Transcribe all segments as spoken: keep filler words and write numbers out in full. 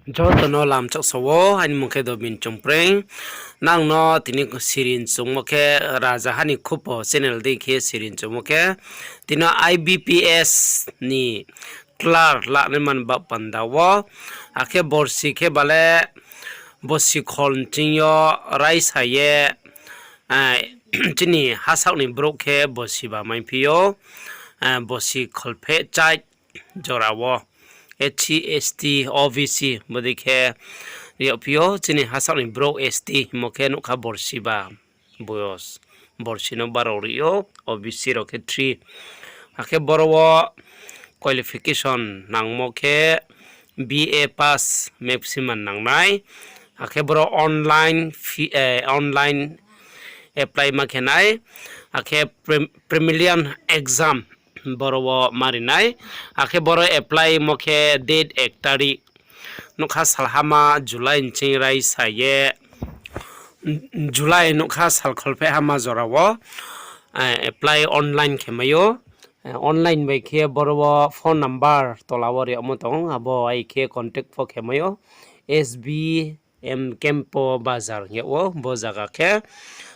Joto no lamchak sa wo, aini mung khe Dobin Chongpreng. Nang no tini sirin chungmo khe, Rajaha ni Khupo channel dei khe sirin chungmo khe, tini I B P S ni clerk lanai man ba panda wo, akhe borsi khe bale bosi khol nching yo raisa ye, chini hasaoh ni brouh khe bosi ba maiphi ou, bosi kholpheh chai jora wo, S C, S T, O B C bodei khe ri yagphi ou, chini hasaoh ni brouh S T hingmo khe nougkha borsi ba, borsi no baro ri ou, O B C rao khe three. Akhe boro wo qualification nangmo khe B A pass maximum nangnai. Akhe boro online apply ma khe nai. Akhe preliminary exam boro wo ma ri nai. Akhe boro apply mo khe date ek tarik. Nougkha salhama July nching raisa ye, July nougkha sal kholpheh hama jora wo apply online khe mai ou. Online bai khe boro wo phone number tola wo ri yagmo tong ou, abo ai khe contact pho khe mai ou. S B M Kempo Bazar hing yag ou bo zaga khe.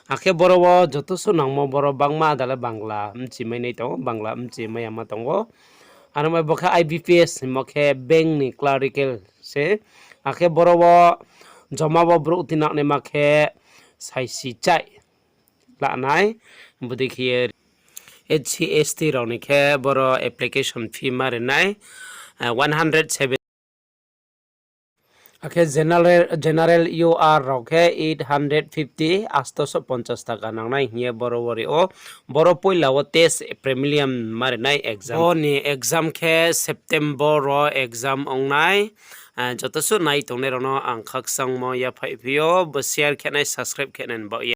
Akhe boro wo joto suh nangmo boro bangma ada le Bangla bchi mai nai tong ou, Bangla bchi mai ya ma tong ou. Aro mai bo khe I B P S hingmo khe bank ni clerical se. Akhe boro wo joma wo brouh tinang naima khe saisi chai lanai. Bodei khe ye S C S T rao ni khe boro application fee ma ri nai, one hundred seven. Akhe general, general U R rao khe eight hundred fifty, আটশো পঞ্চাশ taka nangnai hing ye boro wo ri ou. Boro poila wo test preliminary ma ri nai exam. Bo ni exam khe September wo exam ong nai. Joto suh nai tongnai rao no ang khakchangmo yaphaihphi ou, bo share khe nai, subscribe khe nai ni baoh ye.